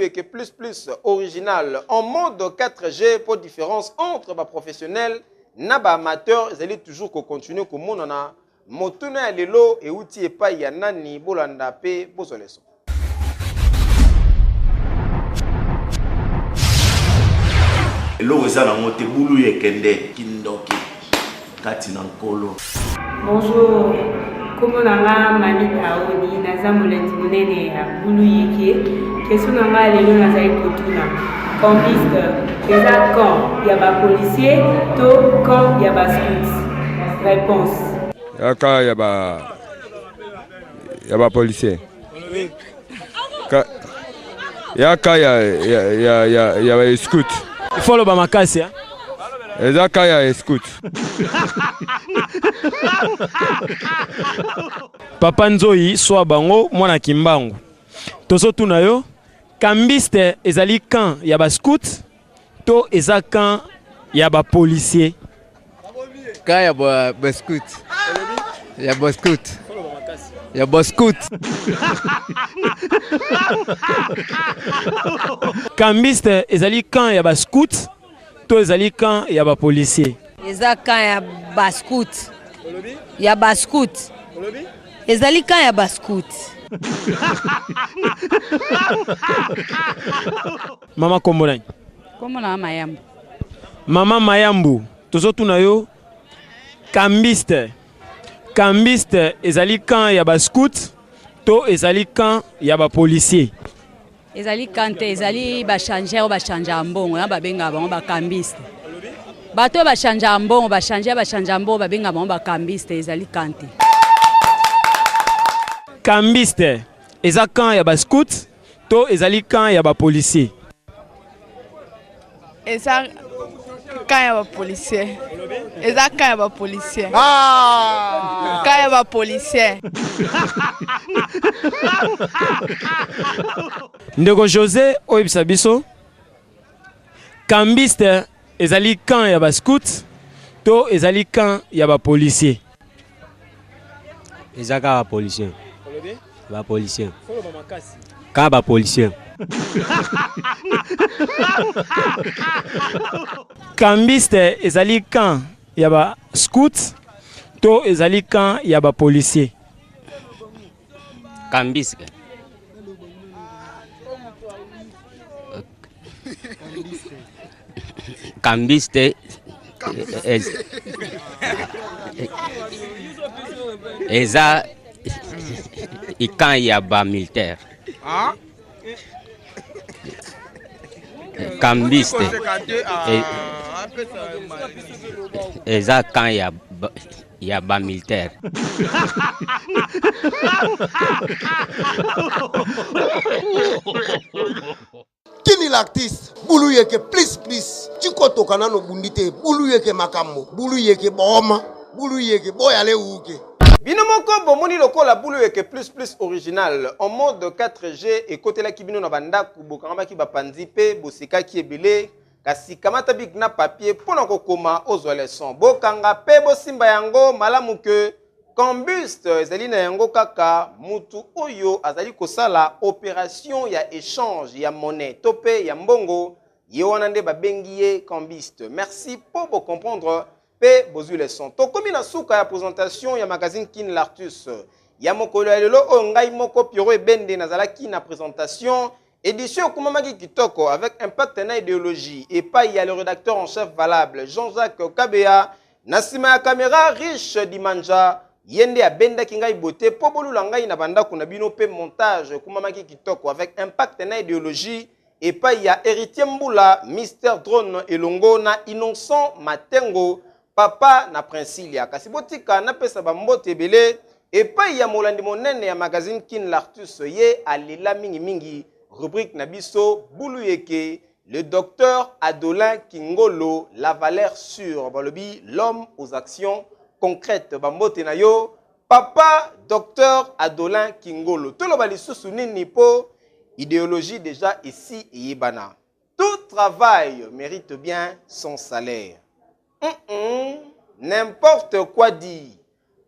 Eke plus plus original en mode 4G pour différence entre ba professionnels na ba amateurs ezali toujours ko continuer komonana. Motuna ya lelo euti epai ya nani? Bolanda pe bozwa leçon. Eloko eza nango te bulu ye kende kindoki kati na nkolo. Bonjour, kombo na nga Mami Taoni, naza molandi monene ya Bulu Yeke. Question na nga lelo nazali kotuna, cambiste eza camp ya ba policiers to camp ya ba scouts? Réponse. Yaka ya ba ya ba policiers. Ka, yaka ya ya ya ya, ya ba scout. Il faut loba makasi hein. Eza ka ya scout. Papa Nzoyi swa bango mwana Kimbangu. Tozotuna yo cambiste ezali camp ya ba scout to eza camp ya ba policier? Camp ya ba, ba scout. Ya ba scout. Ya ba scout. Cambiste ezali camp ya ba scout to ezali camp ya ba policier? Eza camp ya ba scout. Ya ba scout. Ezali camp ya ba scout. Mama kombo nani? Kombo na Mayambu. Mama Mayambu, tozotuna yo cambiste. Cambiste ezali camp ya ba scout to ezali camp ya ba policier? Ezali camp te, ezali ba changer oyo ba changer mbongo, na babengaka bango ba cambiste. Bato oyo ba changer mbongo, ba changer, ba changer mbongo, babengaka bango ba cambiste, ezali camp te. Cambiste eza camp ya ba scout to ezali camp ya ba policier? Eza camp ya ba policier. Eza camp ya ba policier. Ah! Camp ya ba policier. Ndeko José oyebisa biso cambiste ezali camp ya ba scout to ezali camp ya ba policier? Eza kaka ba policier. Ba policier. Kaka ba policier. Cambiste ezali camp ya ba scout to ezali camp ya ba policier? Cambiste. Cambiste eza camp ya ba militaire. Cambiste eza camp ya ya ba militaire. Kini l'artiste bulu yeke plus plus tikotoka nano bundi te bulu yeke makambo bulu yeke boma bulu yeke boyale uke. Bino moko bomoni lokola bulu yeke plus plus original en mode 4G ekotelaki bino na bandako, bokangamaki bapanzi pe bosekaki ebele. Kasi kamata bic na papier mpo na kokoma ozwa leçon. Bokanga pe bosimba yango malamu que cambuste ezali na yango kaka mutu oyo azali kosala operation ya echange ya monnaie to pe ya mbongo, ye wana nde babengi ye cambiste. Merci po bo comprendre pe bozwi leçon. Tokomi na suka ya presentation ya magazine Kin Lartus ya mokolo ya lelo oyo ngai moko Pierrot Ebende nazalaki na presentation. Edition ekomamaki kitoko avec impact na ideologie epai ya le redacteur en chef valable Jean-Jacques Kabeya, na sima ya camera Riche Dimanja, ye nde abendaki ngai beauté po bolula ngai na bandako na bino pe montage ekomamaki kitoko avec impact na ideologie epai ya Heritier Mbula, Mister Drone elongo na Innocent Matengo, papa na Princilia. Kasi botika napesa ba mbote ebele epai ya molandi monene ya magazine Kin Lartus, ye alela mingi mingi rubrique na biso Bulu Yeke, le docteur Adolin Kingolo, la valeur sûre, balobi l'homme aux actions concrètes. Ba mbote na yo papa docteur Adolin Kingolo. Toloba lisusu nini po idéologie déjà ici eyebana. Tout travail mérite bien son salaire. N'importe quoi dit.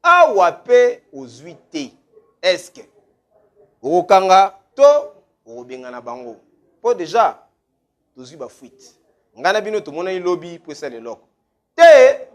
Awa pe ozwi te. Est-ce que okokanga to okobengana bango? Mpo deja tozwi ba fuite. Ngai na bino tomonani lobi mpo esala eloko te.